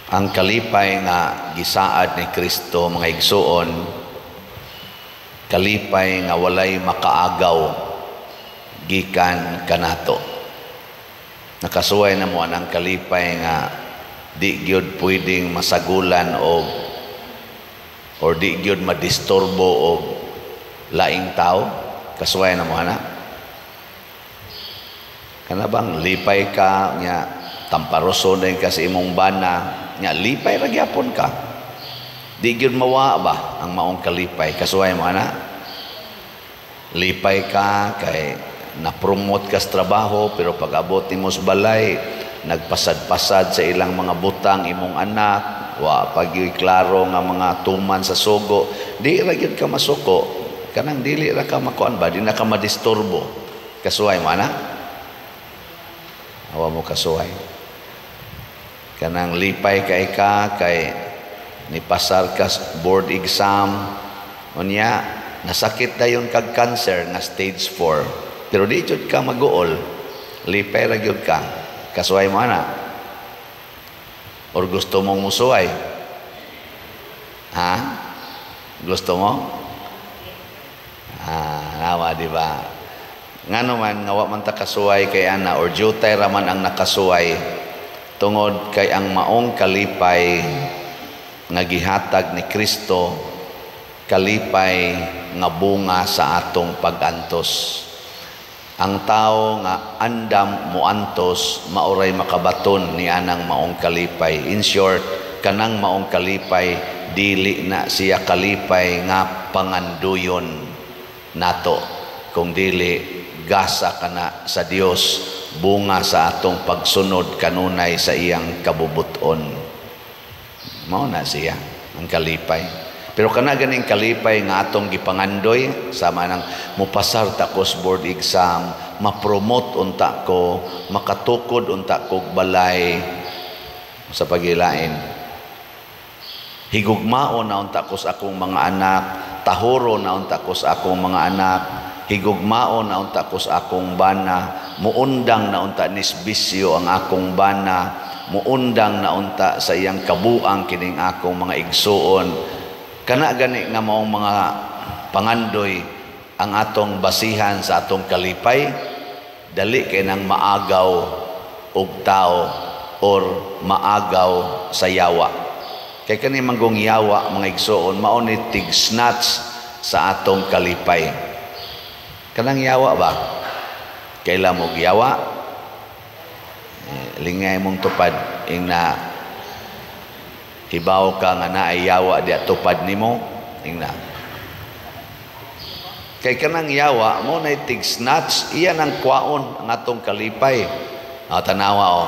Ang kalipay nga gisaad ni Kristo, mga igsuon, kalipay nga walay makaagaw gikan kanato. Nakasuway na mo ang kalipay nga di gyud pwedeng masagulan og or di gyud madisturbo og laing tao? Kasuway na mo ana? Kana bang lipay ka nya tamparoso din ka sa imong bana nya lipay ra gyapon ka? Di gyud mawa ba ang maong kalipay? Kasuway mo ana? Lipay ka kay na-promote ka sa trabaho, pero pag abot nimo sa balay, nagpasad-pasad sa ilang mga butang imong anak, wa pa gyud klaro nga mga tuman sa sugo. Di ra gyud ka masuko, kanang dili ra ka makuan ba, di na ka madisturbo. Kasuway mo ana? Awa mo kasuway? Kanang lipay kay ka kay nipasar ka board exam, unya nasakit dayon kag cancer nga stage 4, pero di jud ka maguol, lipay ra gyud ka. Kasuway mo ana or gusto mong musuway? Ha, gusto mo? Ah, nawa, di ba? Ngano man nga wa man ta kasuway kay ana or jutay ra man ang nakasuway? Tungod kay ang maong kalipay nga gihatag ni Kristo, kalipay nga bunga sa atong pag-antos. Ang tao nga andam muantos, maoray makabaton ni anang maong kalipay. In short, kanang maong kalipay, dili na siya kalipay nga panganduyon nato, kung dili gasa kana sa Dios, bunga sa atong pagsunod kanunay sa iyang kabubuton. Mao na siya ang kalipay. Pero kana ganing kalipay nga atong gipangandoy, sama nang mupasar ta ko board exam, ma-promote unta ko, makatukod unta kog balay sa pagilain, higugmao na unta ko sa akong mga anak, tahuro na unta ko sa akong mga anak, higugmao na unta ko sa akong bana, muundang na unta nisbisyo ang akong bana, muundang na unta sa iyang kabuang kining akong mga igsuon. Kana gani nga maong mga pangandoy ang atong basihan sa atong kalipay, dali kay nang maagaw og tao or maagaw sa yawa. Kay kani manggong yawa, mga igsuon, mao ni tig-snatch sa atong kalipay. Kanang yawa ba? Kaila mo yawa? Eh, lingay mong tupad ing na hibaw ka nga naay yawa di tupad nimo ing na. Kay kanang yawa mo na tig-snatch, iyan ang kwaon ang atong kalipay. O, tanawa o.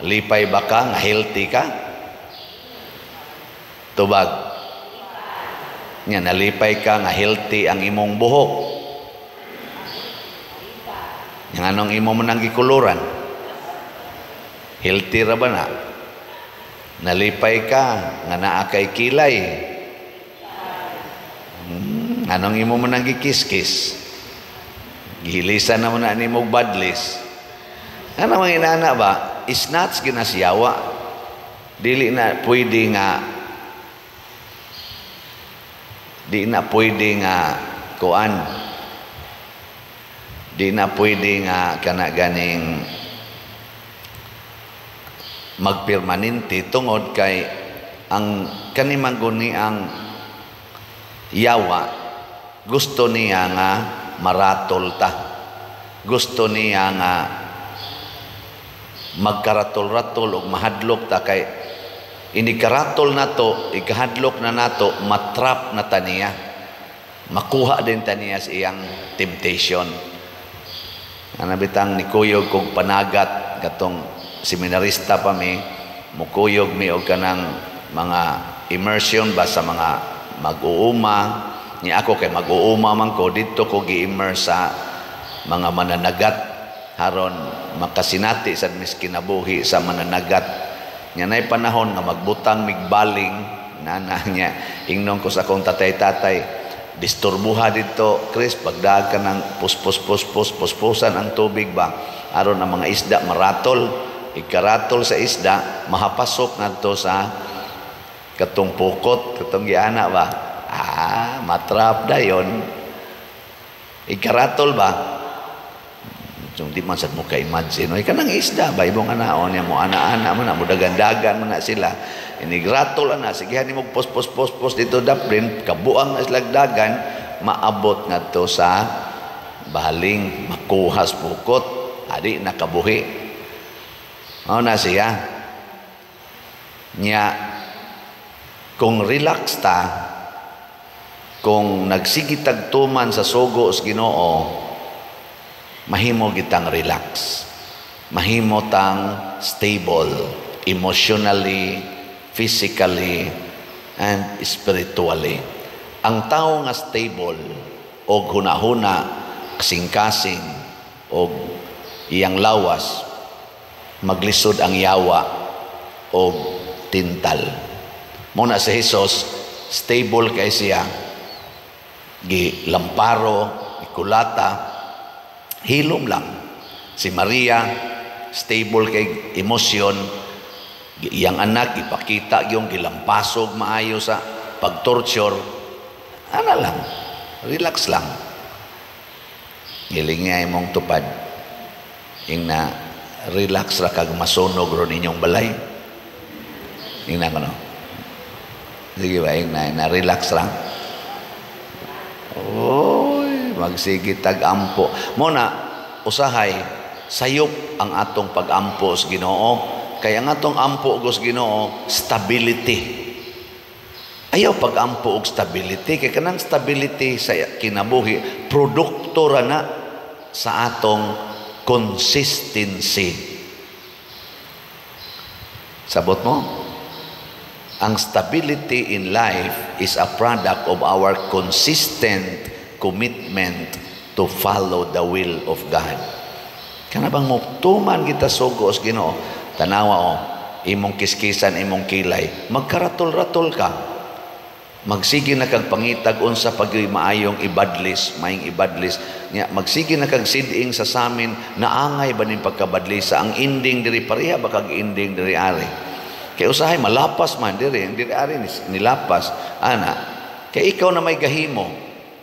Lipay ba ka nga healthy ka? Tubag. Nga nalipay ka nga healthy ang imong buhok? Nga anong imo man ang gikuluran? Healthy ra ba na? Nalipay ka nga naa kay kilay? Anong imo man ang gikiskis? Gihilisan na mo na nimo badlis. Ano mga inana ba? Snatch ginasiyawa. Dili na pwede nga kuan. Di na pwede nga kana ganing magpermanente tungod kay ang kani man guni ang yawa, gusto niya nga maratol ta. Gusto niya nga magkaratol-ratol og mahadlok ta, kay inikaratol nato, ikahadlok na nato, matrap na ta niya. Makuha din ta niya sa iyang temptation. Ana bitang nikuyog kog panagat katong seminarista pa mi, mukuyog mi og kanang mga immersion ba sa mga mag-uuma. Ni ako kay mag-uuma man ko, didto ko gi-immerse sa mga mananagat haron makasinati sad mis kinabuhi sa mananagat. Nya nay panahon nga magbutang migbaling nana niya, ingnon ko sa akong tatay-tatay, "Disturbuha dito, Chris, pagdaag ka ng puspos puspos puspusan ang tubig ba aron ang mga isda maratol." Ikaratol sa isda, mahapasok ngadto sa katong pukot, katong giana ba? Ah, matrap dayon. Ikaratol ba? So, di man sad mo ka-imagine. Oy, kanang isda ba imong anaon niya mo ana-ana man na mo dagan-dagan man na sila. Inigratol ana, sige mo pos pos pos pos dito daplin, kabuang na sila dagan, maabot ngadto sa baling, makuhas pukot, adi nakabuhi. Mao na siya. Nya kung relax ta, kung nagsigitag tuman sa sugo sa Ginoo, mahimo gitang relax. Mahimo tang stable emotionally, physically, and spiritually. Ang tao nga stable og hunahuna, kasing-kasing og iyang lawas, maglisod ang yawa og tintal. Muna si Jesus, stable kay siya, gilamparo, gikulata, hilom lang. Si Maria, stable kay emosyon, iyang anak, ipakita yung gilampasog maayo sa pag-torture, ana lang, relax lang. Giling nga imong tupad. Ing na, relax ra kag masunog ron inyong balay. Ing na ko no. Sige ba, ing na, na relax lang. Oy, magsige tag-ampo. Muna, usahay, sayop ang atong pag-ampo sa Ginoo. Kaya ang atong ampo sa Ginoo, stability. Ayaw pag-ampo og stability. Kaya kanang stability sa kinabuhi, produkto ra na sa atong consistency. Sabot mo? Ang stability in life is a product of our consistent commitment to follow the will of God. Kana bang muptuman kita sugo sa Ginoo? Tanawa o, imong kiskisan, imong kilay, magkaratol-ratol ka. Magsige na kag pangitag unsa pagyoy maayong ibadlis, maayong ibadlis. Nya magsige na kag siding sa samin, naangay ba ning pagkabadlisa ang ending diri, pareha ba kag ending diri ari. Kay usahay malapas man diri, ang diri ari nilapas ana. Kay ikaw na may gahimo,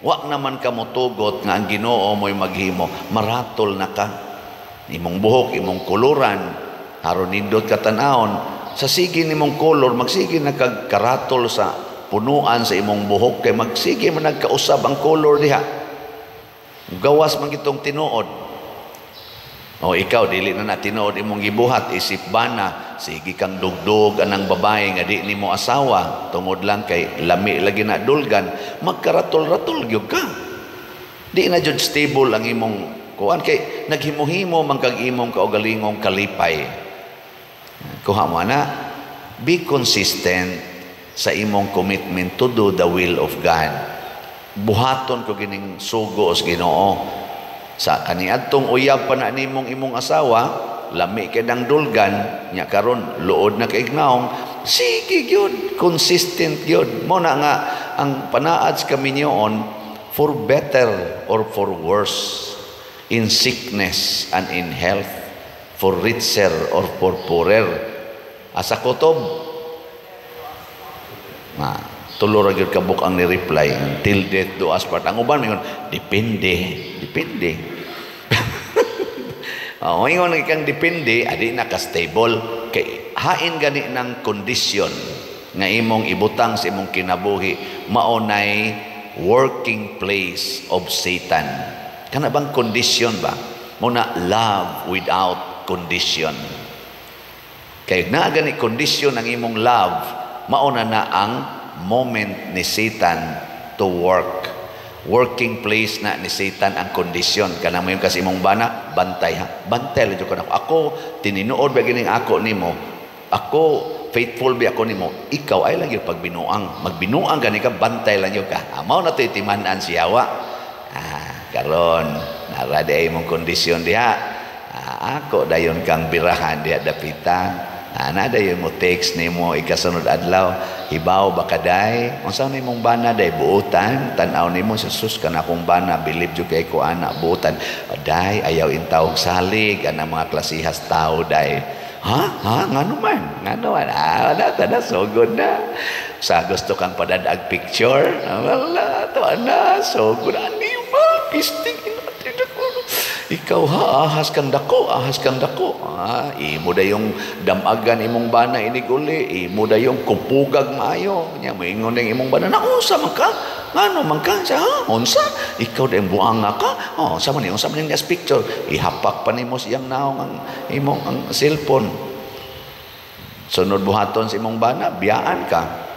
wa naman ka motugot nga ang Ginoo mo'y maghimo, maratol na ka. Imong buhok, imong kuluran, aron nindot ka tan-awon, sa sige nimong kolor, magsige na kag karatol sa punuan sa imong buhok kay magsige man nagkausab ang color diha. Gawas man gitong tinuod. O ikaw dili na na tinuod imong gibuhat isip bana, sige kang dugdug anang babae nga di nimo asawa tungod lang kay lami lagi na dulgan, magkaratol-ratol gyud ka. Di na jud stable ang imong kuan kay naghimo-himo man kag imong kaugalingong kalipay. Kuha mo na, be consistent sa imong commitment to do the will of God. Buhaton ko gining sugo sa Ginoo. Sa kaniadtong uyab pa na nimong imong asawa, lami kay nang dulgan, nya karon luod na kay naong, sige gyud, consistent gyud. Mo na nga ang panaad sa kaminyoon, for better or for worse, in sickness and in health, for richer or for poorer. Asa kutob? Ma, tulo ra gyud kabuk ang ni-reply, till death do us part. Ang uban mingon, depende, depende. Oh, ingon kang depende, adi na ka stable kay hain gani ng kondisyon nga imong ibutang sa imong kinabuhi, mao nay working place of Satan. Kana bang kondisyon ba? Muna love without condition. Kay naa gani kondisyon ang imong love, mao na na ang moment ni Satan to work. Working place na ni Satan ang kondisyon. Kana mo yung kasi imong bana, bantay ha. Bantay lang ko nako. Ako tininuod ba gining ako nimo? Ako faithful ba ako nimo? Ikaw ay lang yung pagbinuang. Magbinuang gani ka, bantay lang yun ka. Mao na to'y timan-an siya wa. Ah, karon nara di ay imong kondisyon diha. Ah, ako dayon kang birahan diha dapita. Ana dayon mo text nimo ikasunod adlaw, hibaw ba kaday? Unsa na imong bana day buotan? Tan-aw nimo sa sus kana akong bana, bilib jud kay ko ana buotan. Day ayaw intawog salig ana mga klasihas tao day. Ha? Ha? Ngano man? Ngano man? Ah, wala ta na, sugod na. Sa gusto kang padadag picture, ah, wala, to na, sugod. Animal, pisting, ikaw ha, ahas kang dako, ahas kang dako. Ah, imo dayong damagan imong bana inig uli, imo dayong kupugag maayo. Nya moingon ding imong bana, "Naunsa man ka? Ngano man ka?" Sa ha, unsa? Ikaw dayong buanga ka? Oh, unsa man ni? Unsa man ni picture? Ihapak pa nimo siyang naong ang imong ang cellphone. Sunod buhaton sa imong bana, biyaan ka.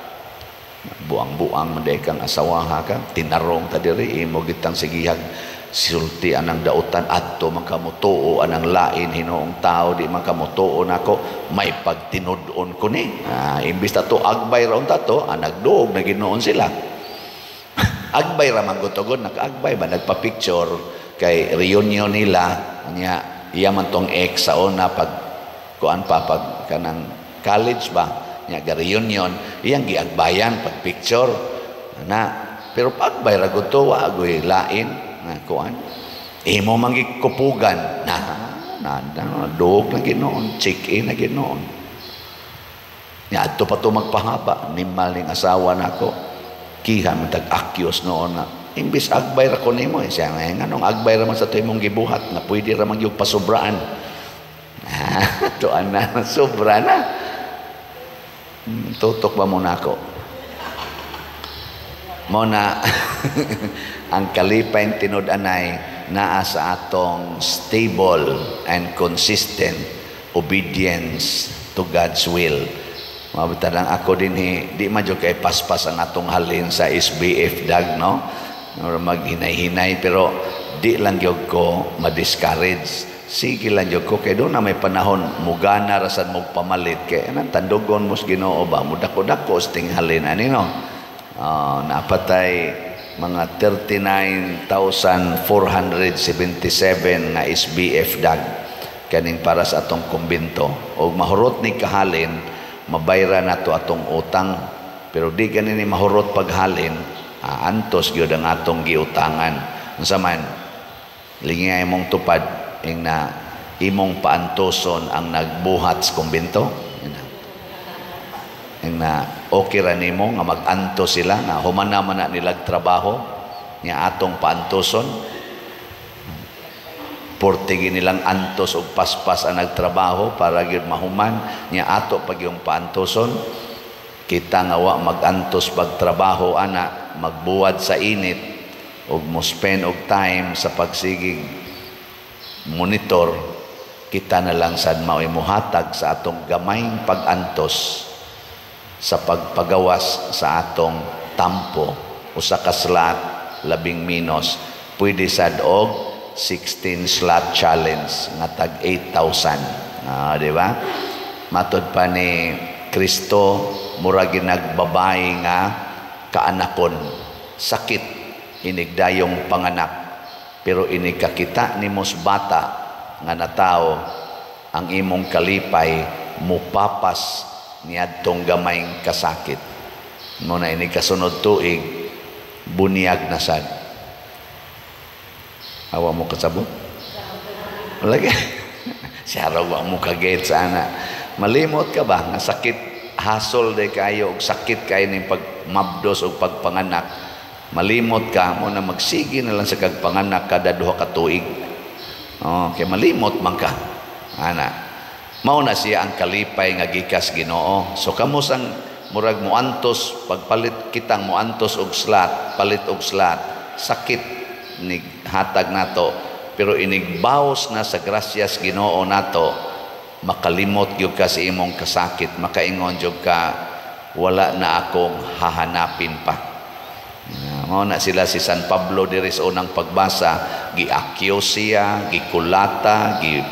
Buang-buang man kang asawa ka, tinarong ta diri, imo gitang sigihag sulti anang dautan adto man ka motuo anang lain hinuong tao, di man ka motuo nako, may pagtinud-on ko ni. Ah, imbis ta to agbay ra unta to, ah, nagduog na Ginoon sila. Agbay ra man gutugod, nakagbay ba, nagpa-picture kay reunion nila nya, iya man tong ex sa una pag kuan pa, pag kanang college ba nya, ga reunion, iyang giagbayan pag picture na, pero pagbay ra gud to, wa agoy lain na kuan, imo man gikupugan na na, na duog na Ginoon, check in na Ginoon nya. Adto pa to magpahaba nimal ning asawa nako, kiha man tag akyos noon na imbis agbay ra ko nimo eh. Siya nga, nganong agbay ra man sa to imong gibuhat nga pwede ra man gyud pasubraan? Tuan na, sobra na. Tutok ba mo nako mo na ang kalipay tinud-anay naa sa atong stable and consistent obedience to God's will. Mabita lang ako din eh, di man jud kay paspas ang atong halin sa SBF dag, no? Or maghinay-hinay, pero di lang gyud ko ma-discourage. Sige lang gyud ko kay doon na may panahon mugana ra sad mo pamalit kay anang tandugon mo sa Ginoo ba, mudako-dako sa tinghalin ani, no? Napatay mga 39,477 nga SBF dag kaning para sa atong kumbinto og mahurot ni kahalin, mabayra nato atong utang, pero di gani ni mahurot paghalin, antos gyud ang atong giutangan. Unsa man lingay imong tupad ing na imong paantoson ang nagbuhat sa kumbinto, ing na okay ra nimo nga mag-antos sila nga human na man na nilag trabaho nga atong paantoson, portigi nilang antos og paspas ang nagtrabaho para gyud mahuman nya ato pag yung paantoson. Kita nga wa magantos pagtrabaho ana, magbuwad sa init og mo spend og time sa pagsigig monitor, kita na lang sad mao'y muhatag sa atong gamayng pag-antos sa pagpagawas sa atong tampo. Usa ka slot, 12, pwede sad og 16 slot challenge nga tag 8,000. Ah, di ba? Matod pa ni Kristo, mura ginagbabay nga kaanakon, sakit inigdayong panganak, pero inig kakita nimo sa bata nga natawo, ang imong kalipay mupapas niadtong gamayng kasakit mo na inig kasunod tuig bunyag na sad. Awa mo kasabot lagi siya raw, wa mo kaget sana, malimot ka ba nga sakit, hasol day kayo og sakit kayo ning pagmabdos og pagpanganak. Malimot ka mo na magsige na lang sa kagpanganak kada 2 ka tuig. Oh, kay malimot man ka ana. Mao na siya ang kalipay nga gikas Ginoo. So kamo sang murag muantos pagpalit, kitang muantos og slot, palit og slot, sakit ni hatag nato, pero inigbaos na sa grasyas Ginoo nato, makalimot gyud ka sa imong kasakit, makaingon gyud ka, "Wala na akong hahanapin pa." Mao na sila si San Pablo diri sa unang pagbasa, giakyos siya, gikulata, gi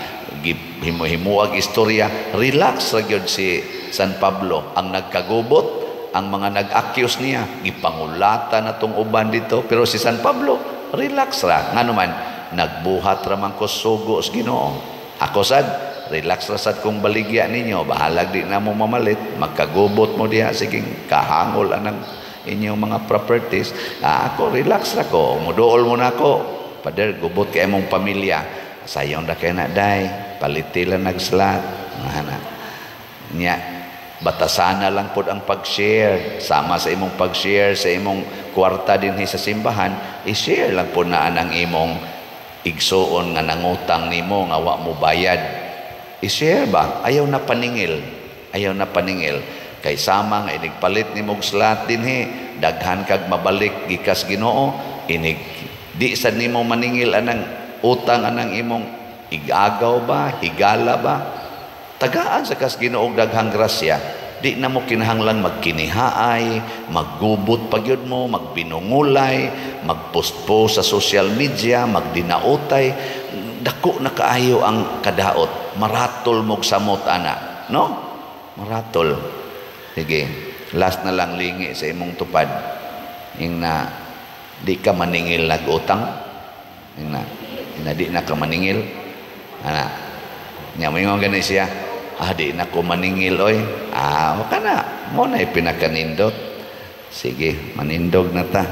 himuag istorya, relax ra gyud si San Pablo. Ang nagkagubot, ang mga nag-accuse niya, gipangulata na tong uban dito, pero si San Pablo relax ra. Ngano man, nagbuhat ra man ko sugo sa Ginoo. Ako sad, relax ra sad kung baligya ninyo, bahalag di na mo mamalit, magkagubot mo diha, sige kahangol anang inyong mga properties. Ah, ako relax ra ko, muduol mo na ako, "Pader, gubot kay imong pamilya." "Sayon ra kay na day, paliti lang nagslot." Ana. Nya batasana lang pod ang pag-share, sama sa imong pag-share sa imong kwarta dinhi sa simbahan, i-share lang pod na anang imong igsuon nga nangutang nimo nga wa mo bayad. I-share ba? Ayaw na paningil. Ayaw na paningil. Kay sama nga inig palit nimo og slot dinhi, daghan kag mabalik gikas Ginoo, inig di sad nimo maningil anang utang anang imong igagaw ba, higala ba? Tagaan sa kas Ginoo og daghang grasya. Di na mo kinahanglan magkinihaay, maggubot pa gyud mo, magbinungulay, magpost-post sa social media, magdinautay. Dako na kaayo ang kadaot. Maratol mog samot ana, no? Maratol. Sige, last na lang, lingi sa imong tupad. Ing na di ka maningil nag-utang. Ing na di na ka maningil. Ana. Nya moingon gani siya, "Ah, di na ko maningil oy." Ah, o kana. Mo na pinakanindot. Sige, manindog na ta.